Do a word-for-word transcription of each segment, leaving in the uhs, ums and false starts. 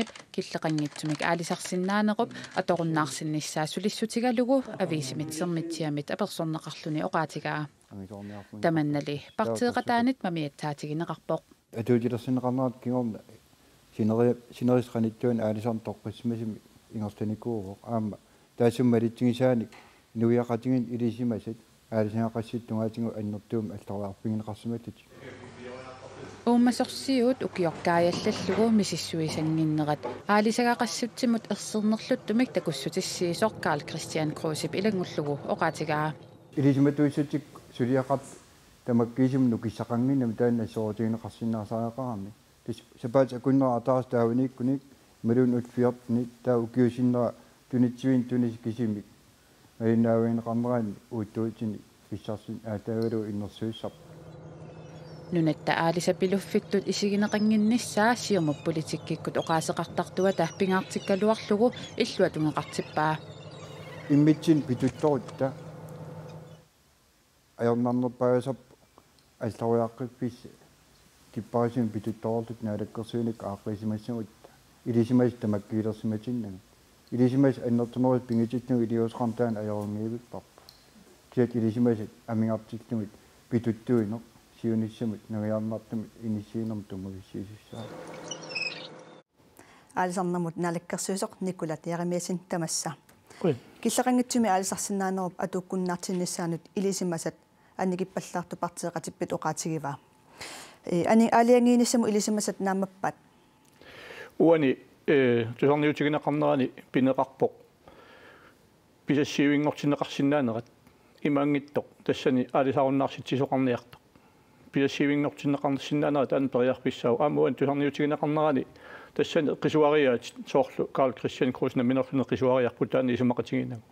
Hansenip killeqanngitsumik aalisarsinnaanerup atorunnaarsinnissaa sulissutigalugu aviisimit Sermitsiamit apersorneqarluni oqaatigaa. Tamannali partiiqataanit mamiatsaatigineqarpoq. Atuutilersinneqarnerat kingorna sineri-, sinerissap qanittuani aalisarneq toqqissisimasumik ingerlanikuuvoq. Aamma taassuma malitsigisaanik inuiaqatigiinni ilisimasat aalisagaqassitut tungaatigut annertuumik alloriarfigineqarsimassasutit. Uumasorsiut ukioq kaajallallugu misissuisannginnerat aalisagaqassutsimut ersernerluttumik takussutissiisoq Karl-Kristian Krusep ilanngullugu oqaatigaa. Ilisimatuussutsikkut suliaqartut tamakkiisumik nukissaqannginnamik taanna assoorutigineqarsinnaasariaqarami. Tassa sapaatip akunnera ataaseq taavaniikkunik imaluunniit ullut fjortenit taava ukiup sinnera tunitsivinnut tunisut kisimik malinnaaffigineqarneranni uuttuutini pissarsineq aataagalugu innersuussisarpoq. Nunatta aalisapiluffittut isigineqannginnissaa Siumup politikkikkut oqaaseqartartuata pingaartikkaluarlugu illuatungeqartippaa. Immitsinnut pituttorutta ajornarnerpaasarput alloriaqqiffissat kipparisumik pituttorlutik naalakkersuinikkut aaqqiisimassagutta ilisimasat tamakkiilersimatinnagu. Ilisimasat annertunerusut pigitillugit iliuuseqarneq taanna ajorinngiivipparput. Kisianni ilisimasat amigartillugit pituttuineq siunissamut nangiarnartumut inissiinermut tunngavissiisussaavat. Aalisarnermut naalakkersuisoq Nicolas Jeremiassen tamassa. Ui. Killeqanngitsumik aalisarsinnaanerup atuukkunnaartinnissaanut ilisimasat annikippallaartut partiiqatippit oqaatigivaa. Ee, ani-, aalajangiinissamut ilisimasat naammappat? Uani, ee, tusarniutigineqarnerani pineqarpoq pisassiivinngortinneqarsinnaanerat imaanngitsoq tassani aalisarunnaarsitsisoqarniartoq. Pisassiivinngortinneqarsinnaanerat taanna periarfissaavoq. Aamma uani tusarniutigineqarnerani tassani qisuariaat soorlu Karl-Kristian Krusep nammineerluni qisuariarput taanna isumaqatigiinnagu.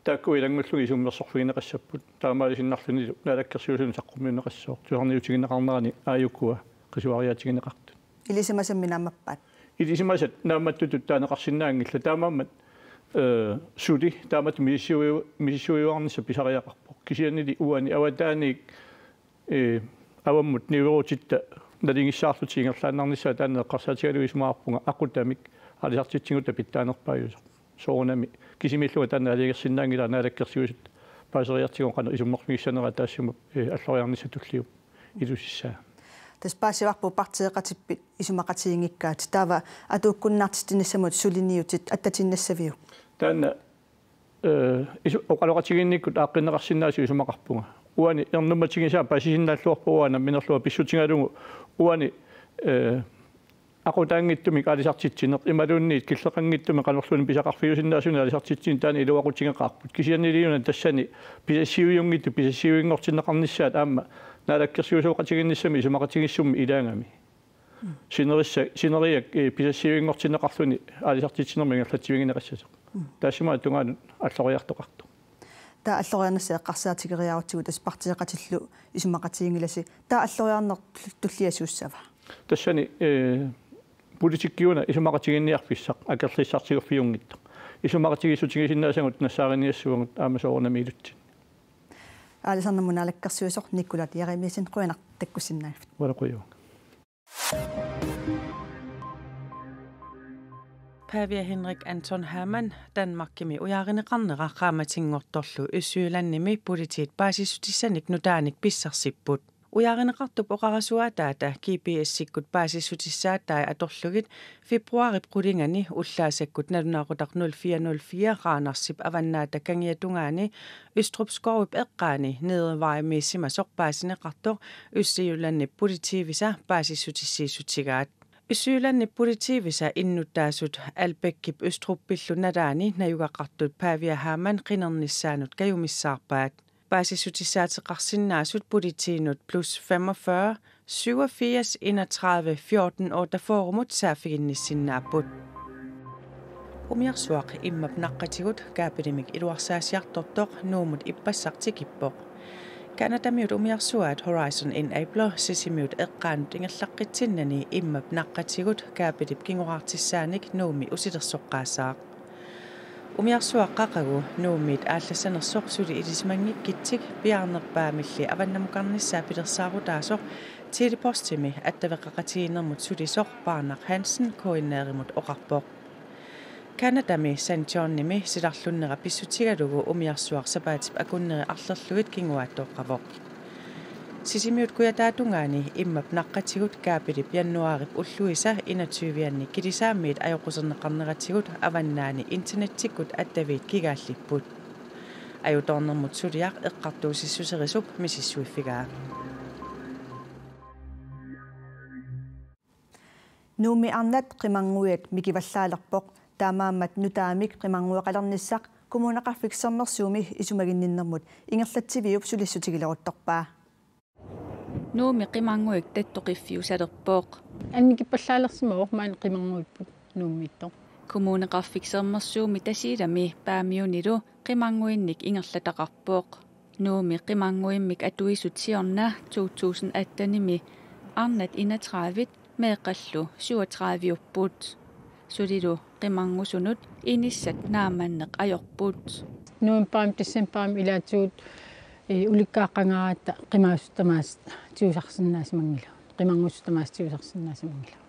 Taakku ilanngullugit isummersorfigineqassapput. Taamaaliinnarlunilu naalakkersuisunut saqqummiunneqassaaq. Tusarniutigineqarnerani aajukua qisuariaatigineqartut. Ilisimasammi naammappat? Ilisimasat naammattutut taaneqarsinnaanngillat taamaammat, ee, suli taamatut misissuiu-, misissuiuarnissaq pisariaqarpoq. Kisiannili uani avataaniit, ee, avammut niuerutitta nalingissaarlutik ingerlaannarnissaat taanna eqqarsaatigalugu isumaqarpunga aqutamik aalisartitsigutta pitsaanerpaajusoq. Soorunami kisimiillunga taanna aalajangersinnaanngilara naalakkersuisut paaseriartigu qanoq isummerfigissaneraat taassuma, ee, alloriarnissaq tulliup ilusissaa. Tassa paasivarput partiiqatippit isumaqatiginngikkaat. Taava atuukkunnaartitsinissamut suliniutit attatiinnassaviuk? Taanna, ee, isu-, oqaloqatigiinnikkut aaqqinneqarsinnaasut isumaqarpunga. Uani ernummatigisaa paasisinnaalluarpoq uanga nammineerlunga pissutigalugu uani, ee, aqutaanngitsumik aalisartitsineq imaluunniit killeqanngitsumik qanorluunniit pisaqarfiusinnaasunik aalisartitsineq taanna iluaqutigeqaarput. Kisianniliuna tassani pisassiiviunngitsut pisassiivinngortinneqarnissaat aamma Naalakkersuisooqatigiinnissami isumaqatigiissummi ilaagami. Sinerissa-, sineriak, eh, pisassiivinngortinneqarluni aalisartitsinermi ingerlatsivigineqassasoq. Taassuma tungaanut alloriartoqartoq. Taava alloriarnissaq eqqarsaatigeriarutsigu tassa partiiqatillu isumaqatiginngilasi. Taava alloriarneq tulliasuussava? Tassani, eh, politikkiuna isumaqatigiinniarfissaq akerliussartiguffiunngitsoq. Isumaqatigiissutigisinnaasagut nassaariniassuagut aamma soorunami ilutsinni. Aalisarnermut naalakkersuisoq Nicolas Jeremiassen, qujanaq takkussinnaagavit. Uanga qujanaq. Pavia Henrik Anton Hermann, Danmarkimi ujaarineqarnera qaammatinngortorlu Østjyllandimi politiit paasissutissanik nutaanik pissarsipput. Ujaarineqartup oqarasuaataata G P S-ikkut paasissutissaatai atorlugit februaarip qulingani ullaasakkut nalunaaqutaq nul fire nul fire Randersip avannaata kangiatungaani Østrup Skovip eqqaani Nedrevejimiissimasoq paasineqartoq Østjyllandip politiivisa paasissutissiissutigaat. Østjyllandip politiivisa innuttaasut Albækip Østrupillu nalaani najugaqartut Pavia Hermann qinernissaanut kajumissaarpaat. Paasissutissaateqarsinnaasut politiinut plus femogfyrre syvogfirs enogtredive fjorten otteogfyrremut saaffiginnissinnaapput. Umiarsuaq immap naqqatigut kaapilimik iluarsaassiartortoq Nuummut ippassaq tikippoq. Canadamiut umiarsuaat Horizon Enabler Sisimiut eqqaanut ingerlaqqitsinnani immap naqqatigut kaapilip kingoraartissaanik Nuummi usilersoqqaassaaq. Umiarsuaq qaqugu Nuummiit aallassanersoq suli ilisimanngikkitsik piaarnerpaamilli avannamukarnissaa pilersaarutaasoq Tele-Postimi attaveqaqatigiinnermut sulisoq Paarnaq Hansen K N R-imut oqarpoq. Canadami Saint Johnimi silarlunnera pissutigalugu umiarsuaq sapaatip akunneri arlerlugit kinguaattooqqavoq. Sisimiut kujataatungaani immap naqqatigut kaapilip januaarip ulluisa enogtyve-anni Kilisaammiit ajoquserneqarneratigut avannaani internettikkut attaviit kigaallipput. Ajutoornermut suliaq eqqartuussissuserisup misissuiffigaa. Nuummi arnat qimannguiat mikivallaalerpoq. Taamaammat nutaamik qimanngueqalernissaq Kommuneqarfik Sermersuumi isumaginninnermut ingerlatsiviup sulissutigileruttorpaa. Nuummi qimannguit tattoqiffiusalerpoq. Annikipallaalersimavoq maani qimannguipput Nuummiittoq. Kommuneqarfik Sermersuumi Tasiilami Paamiunilu qimannguinnik ingerlataqarpoq. Nuummi qimannguimmik atuisut siorna to tusind atten-imi arnat enogtredive, meeqqallu syvogtredive-upput. Sulilu qimanngusunut inissat naammanneq ajorput. Novembarimi decembarimi ilaatigut, eh, ulikkaaqqangaaratta qimaasut tamaasa tigusarsinnaasimanngilagut. Qimanngusut tamaasa tigusarsinnaasimanngilagut.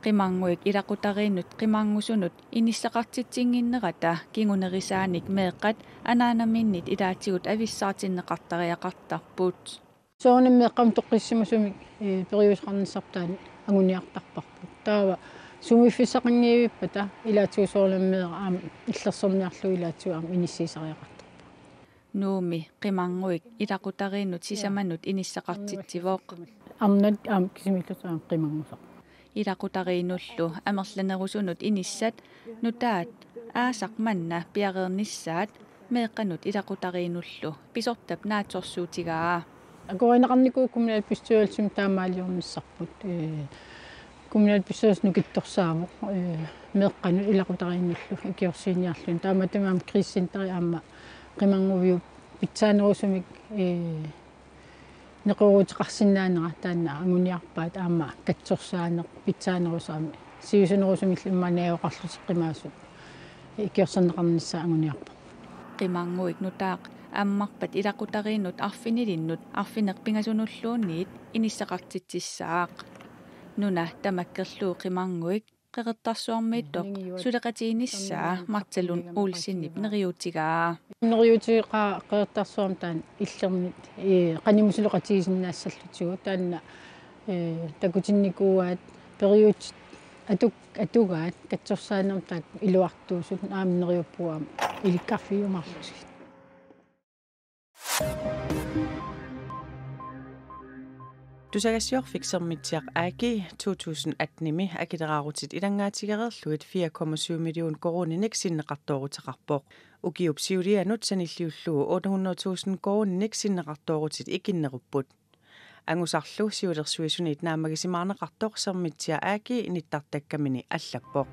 Qimannguik ilaqutariinnut qimanngusunut inissaqartitsinnginnerata kingunerisaanik meeqqat anaanaminnit ilaatigut avissaartinneqartariaqartarput. Soorunami meeqqamut toqqissisimasumik, eh, periuseqarnissarput taanna anguniartarparput. Taava sumiiffissaqanngivippata ilaatigut soorunami meeraq aamma illersorniarlugu ilaatigut aamma inissiisariaqartarpoq. Nuummi qimannguik ilaqutariinnut sisamanut inissaqartitsivoq. Arnat aamma kisimiillutik aamma qimanngusaq. Ilaqutariinnullu amerlanerusunut inissat nutaat aasaq manna piareernissaat meeqqanut ilaqutariinnullu pisortap naatsorsuutigaa. Akuerineqarnikuuvoq kommunalbestyrelsimi taamaaliornissarput. Ee, kommunalbestyrelsi nukittorsaavoq, ee, meeqqanut ilaqutariinnullu ikiorsiiniarluni. Taamaattumik aamma krisecenteri aamma qimannguiup pitsaanerusumik, ee, neqerooruteqarsinnaanera taanna anguniarpaat aamma katsorsaaneq pitsaanerusumik siusaanerusumillu immaqa najugaqarlutik qimaasut ikiorserneqarnissaa anguniarpoq. Qimannguit nutaaq ammarpat ilaqutariinnut arfinilinnut arfineq-pingasunulluunniit inissaqartitsissaaq. Nuna tamakkerlugu qimannguik Qeqertarsuarmiittoq suleqatiginissaa Martha Lund Olsenip neriuutigaa. Neriuutigaa Qeqertarsuarmi taanna illernit, ee, qanimut suleqatigisinnaassallugu taanna, ee, takutinnikuuaat periutsit atuk-, atugaat katsorsaanermut taakku iluartuusut aamma neriuppunga aamma ilikkarfigiumaarlusigit. Tusagassiorfik Sermitsiaq A G to tusind atten-imi akileraarutit ilanngaatigereerlugit fire komma syv million koruuninik sinneqartooruteqarpoq. Ukiup siulianut sanilliullugu otte hundrede tusind koruuninik sinneqartoorutit ikinnerupput. Angusarlu siulersuisuniit naammagisimaarneqartoq Sermitsiaq A/G nittartakkamini allappoq.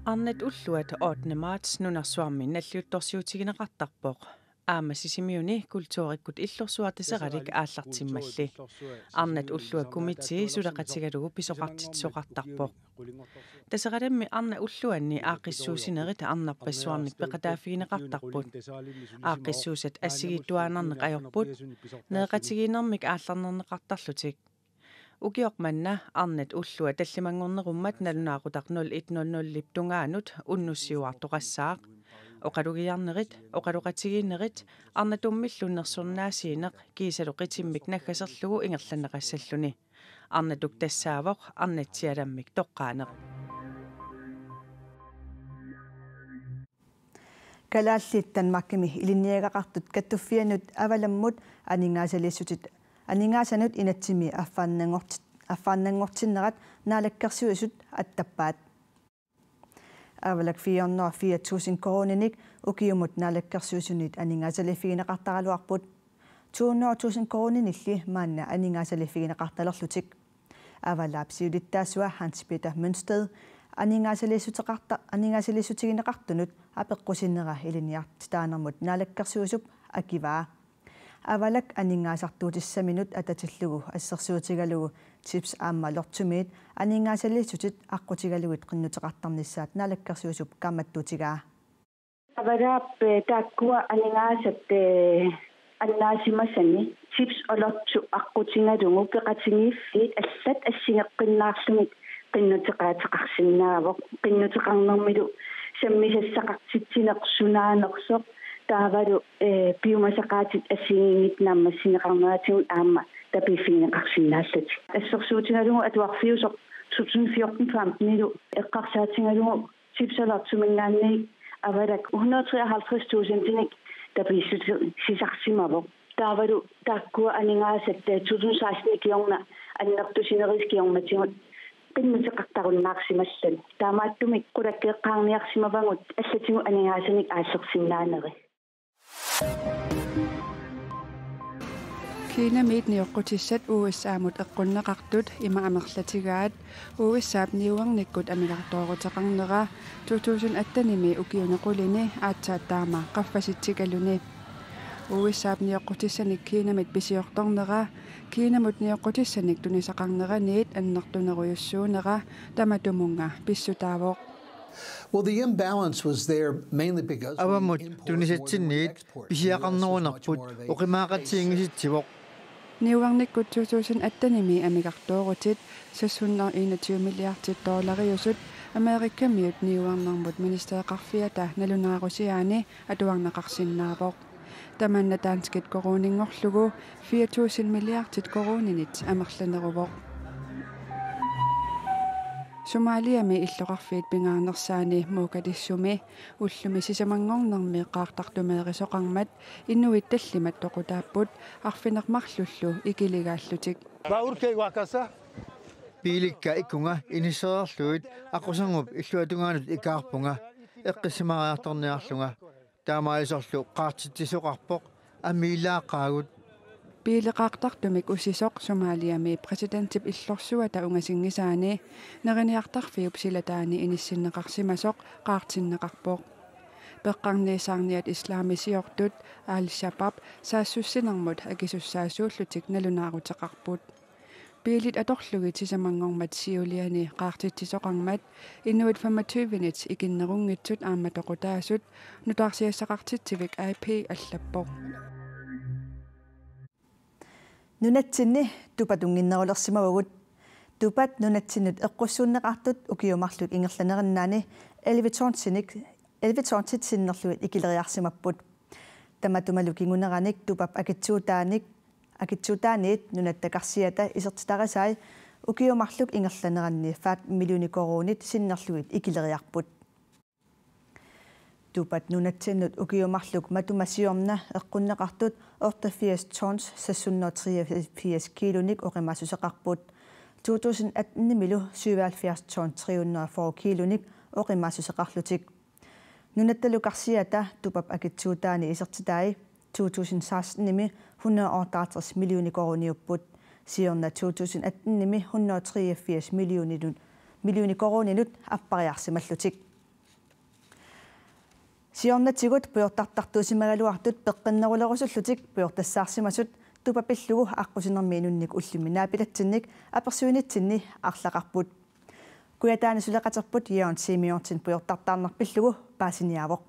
Arnat ulluat ottende marts nunarsuarmi nalliuttorsiutigineqartarpoq. Aamma Sisimiuni kulturikkut illorsuaq Taseralik aallartimmalli. Arnat ullua komitii suleqatigalugu pisoqartitsisoqartarpoq. Taseralimmi arnat ulluanni aaqqissuussinerit arnarpassuarnik peqataaffigineqartarput. Aaqqissuussat assigiittuaannarneq ajorput. Nereqatigiinnermik aallarnerneqartarlutik. Ukioq manna arnat ullua tallimanngornerummat nalunaaqutaq nul et nul nul-ip tungaanut unnussiuartoqassaaq. Oqalugiarnerit, oqaloqatigiinnerit, arnatummillu nersornaasiineq kiisalu qitimmik naggaserlugu ingerlanneqassalluni. Arnatuk tassaavoq arnatsialammik toqqaaneq. Kalaallit Danmarkimi ilinniagaqartut kattuffiannut Avalammut aningaasaliissutit aningaasanut inatsimmi affaannanngort-, affaannanngortinnerat Naalakkersuisut attappaat. Avalak fire hundrede og fire tusind koruuninik ukiumut Naalakkersuisuniit aningaasaliiffigineqartaraluarput. To hundrede tusind koruuninilli maanna aningaasaliiffigineqartalerlutik. Avalaap siulittaasua Hans Peter Mønsted aningaasaliissuteqarta-, aningaasaliissutigineqartunut apeqqusinnera ilinniartitaanermut Naalakkersuisup akivaa. Avalak aningaasartuutissaminut atatillugu assersuutigalugu chips aamma lottomiit aningaasaliissutit aqqutigalugit qinnuteqartarnissaat Naalakkersuisup kaammattuutigaa. Avalaap, eh, taakkua aningaasat, eh, annaasimasani chips og lotto aqqutigalugu peqatigiiffiit allat assigeqqinnaarlugit qinnuteqaateqarsinnaavoq. Qinnuteqarnermilu sammisassaqartitsineq sunaanersoq taavalu, eh, piumasaqaatit assigiinngitsut naammassineqarneratigut aamma tapiiffigineqarsinnaallutik. Assersuutigalugu atuarfiusoq to tusind fjorten femten-ilu eqqarsaatigalugu chips og lottominngaanniit Avalak hundrede treoghalvtreds tusindinik tapiissutissarsimavoq. Taavalu taakkua aningaasat, eh, to tusind seksten-ip kingorna annertusinerit kingornatigut qinnuteqartarunnaarsimallutik. Taamaattumik qulakkeeqqaarniarsimavagut allatigut aningaasanik aallersinnaaneri. Kinamiit nioqqutissat U S A-mut eqqunneqartut ima amerlatigaat U S A-p niuernikkut amigartooruteqarnera to tusind atten-imi ukiuni qulini aatsaat taama qaffasitsigaluni. U S A-p nioqqutissanik Kinamit pisiortornera, Kinamut nioqqutissanik tunisaqarneraniit annertunerujussuunera tamatumunnga pissutaavoq. Well, the imbalance was there mainly because we Avammut imported more than we tunisatsinniit exported. Pisiaqarnerunerput oqimaaqatiginngisatsivoq. Niuernikkut to tusind atten-imi amigartoorutit seks hundrede enogtyve milliardit dollariusut Amerikamiut niuernermut ministereqarfiata nalunaarusiaani atuarneqarsinnaavoq. Tamanna danskit koruuninngorlugu fire tusind milliardit koruuninit amerlaneruvoq. Somaliami illoqarfiit pingaarnersaani Mogadishumi ullumi sisamanngornermi qaartartumeerisoqarmat inuit tallimat toqutaapput arfineq-marlullu ikiligaallutik. Biilikka ikunga inissereerlugit aqqusangup illuatungaanut ikaarpunga eqqissimariartorniarlunga. Taamaalisorlu qaartitsisoqarpoq amiilaaqaagut. Biileqaartartumik usisoq Somaliami præsidentip illorsuata ungasinngisaani neriniartarfiup silataani inissinneqarsimasoq qaartinneqarpoq. Peqqarniisaarniat islamisiortut Al-Shabaab saassussinermut akisussaasuullutik nalunaaruteqarput. Biilit atorlugit sisamanngormat siuliani qaartitsisoqarmat inuit femogtyve-nit ikinnerunngitsut aamma toqutaasut nutaarsiassaqartitsivik A P allappoq. Nunatsinni tupatunnginnerulersimavugut. Tupat nunatsinnut eqqussuunneqartut ukiut marluk ingerlanerannaani elleve tonsinik, elleve tonsit sinnerlugit ikileriarsimapput. Tamatumalu kinguneranik tupap akitsuutaanik, akitsuutaaniit nunatta karsiata isertitarisai ukiut marluk ingerlaneranni fyrre millioner koruunit sinnerlugit ikileriarput. Tupat nunatsinnut ukiut marluk matuma siorna eqqunneqartut otteogfirs tons seks hundrede treogfirs kiilunik oqimaassuseqarput. To tusind atten-imilu syvoghalvfjerds tons tre hundrede fyrre kiilunik oqimaassuseqarlutik. Nunattalu karsiata tupap akitsuutaani isertitai to tusind seksten-imi hundrede og otteogtres millioner koruuniupput. Siorna to tusind atten-imi hundrede og treogfirs millioner, millioner koruuninut appariarsimallutik. Siornatigut pujortartartuusimagaluartut peqqinnerulerusullutik pujortassaarsimasut tupaq pillugu aqqusinermi inunnik ullumi naapilatsinnik apersuinitsinni arlaqarput. Kujataani suleqaterput Jørgen Simeonsen pujortartaarneq pillugu paasiniaavoq.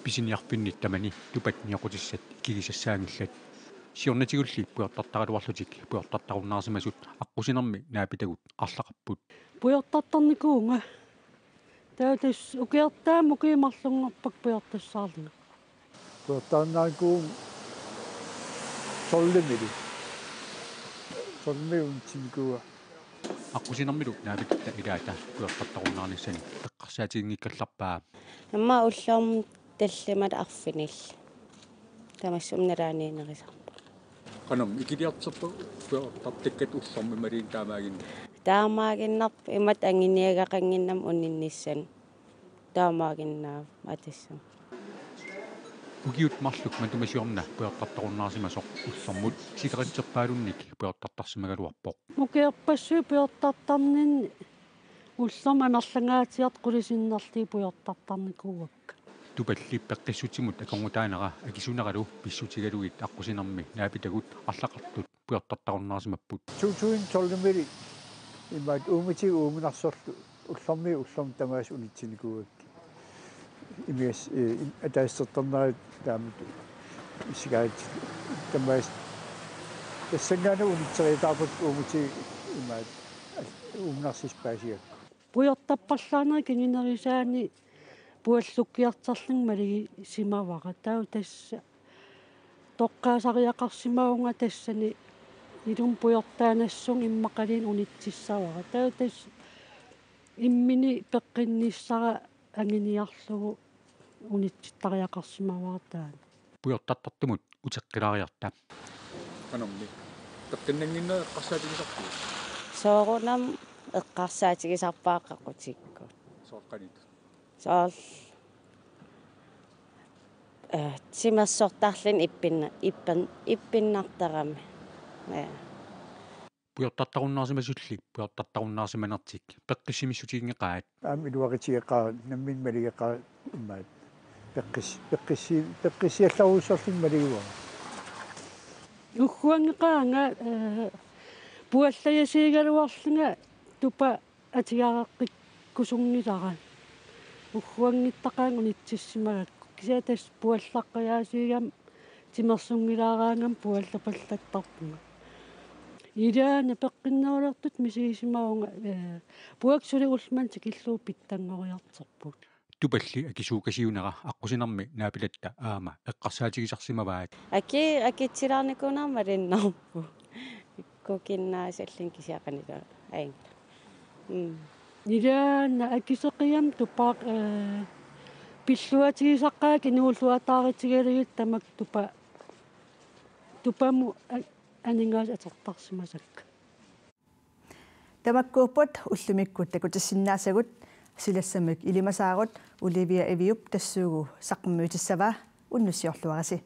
Pisiniarfinni tamani tupat nioqqutissat ikigisassaanngillat. Siornatigulli pujortartaraluarlutik pujortartarunnaarsimasut aqqusinermi naapitagut arlaqarput. Pujortartarnikuuvunga. Taava tassa ukiortaamut ukiut marlunngorpakka pujortassaarlunga. Pujortarnikuuvunga tolvimilu. Tolvimilu unitsinnikuuara. Aqqusinermilu naapitatta ilaata pujortartarunnaarnissani eqqarsaatiginngikkallarpaa. Aamma ullormut tallimat arfinillit. Tamassi nalaaniinnerisarpara. Qanoq ikiliartorpa pujortartakkat ullormi imaluunniit taamaaginnarpa? Taamaaginnarpoq, imatut anguniagaqannginnama uninnissanut. Taamaaginnarpoq atissan. Ukiut marluk matuma siorna pujortartarunnaarsimasoq ullormut sikaritsippaallunnik pujortartarsimagaluarpoq. Ukiorpassuit pujortartarninni ullormut amerlangaatsiartut qulit sinnerlugit pujortartarnikuuakka. Tupalli peqqissutsimut akornutaanera akisuneralu pissutigalugit aqqusinermi naapitagut arlaqartut pujortartarunnaarsimapput. To tusind tolvimilu imaattoq uummatigut uuminarsorlu ullormiit ullormut tamaasa unitsinnikuuakka. Imigas-, eh, im-, ataasersortarnerat taamatut issigaat tamaasa. Tassanngaannaq unitseriataarput uummatigut imaattoq al-, uuminarsippaasigakku. Pujortarpallaarnera kingunerisaani puallukkiartorlunga malugisimavara. Taava tassa toqqaasariaqarsimavunga tassani ilumut pujortaanassuunga immaqaluunniit unitsissavara. Taava tassa imminut peqqinnissara anguniarlugu unitsittariaqarsimavara taanna. Pujortartartumut uteqqilaariarta. Qanormi peqqinnannginnerit eqqarsaatigisarpigit? Soorunami eqqarsaatigisarpara qaqutikkut. Soorlu qanoq? Soorlu, eh, timersortarluni ippinna-, ippin-, ippinnartarami. Ja. Pujortartarunnaarsimasulli pujortartarunnaarsimanertik peqqissimissutiginngeqaat. Aamma iluaqutigeqaara, nammineq malugeqaara imaattoq. Peqqis-, peqqissi-, peqqissiallarujussuarlunga malugivara. Ugguanngeqaanga, eh, puallajasuugaluarlunga tupaq atugareqqikkusunngilara. Ugguanngittaqaanga unitsissimagakku. Kisianni tassa puallaqqajaasuugama timersunngilaaraangama puallapallattarpunga. Ilaanni peqqinnerulertutut misigisimavunga, eh, puak suli ullumimut tikillugu pitsanngoriartorpugut. Tupalli akisuukasiunera aqqusinermi naapilatta aamma eqqarsaatigisarsimavaat. Aki-, akitsilaarnikuunera malunnarpoq. Ikkukinnaasallin kisiaqanila aing. Mm. Ilaanni akisoqigama tupaq, eh, pilluatigisaqaakka inuulluataarutigalugit tamakku tupa-, tupamut a-, aningaasat atortarsimasakka. Tamakkuupput ullumikkut takutissinnaasagut, silassamik ilimasaarut Olivia Eviup tassuugu saqqummiutissavaa, unnussiorluarisi.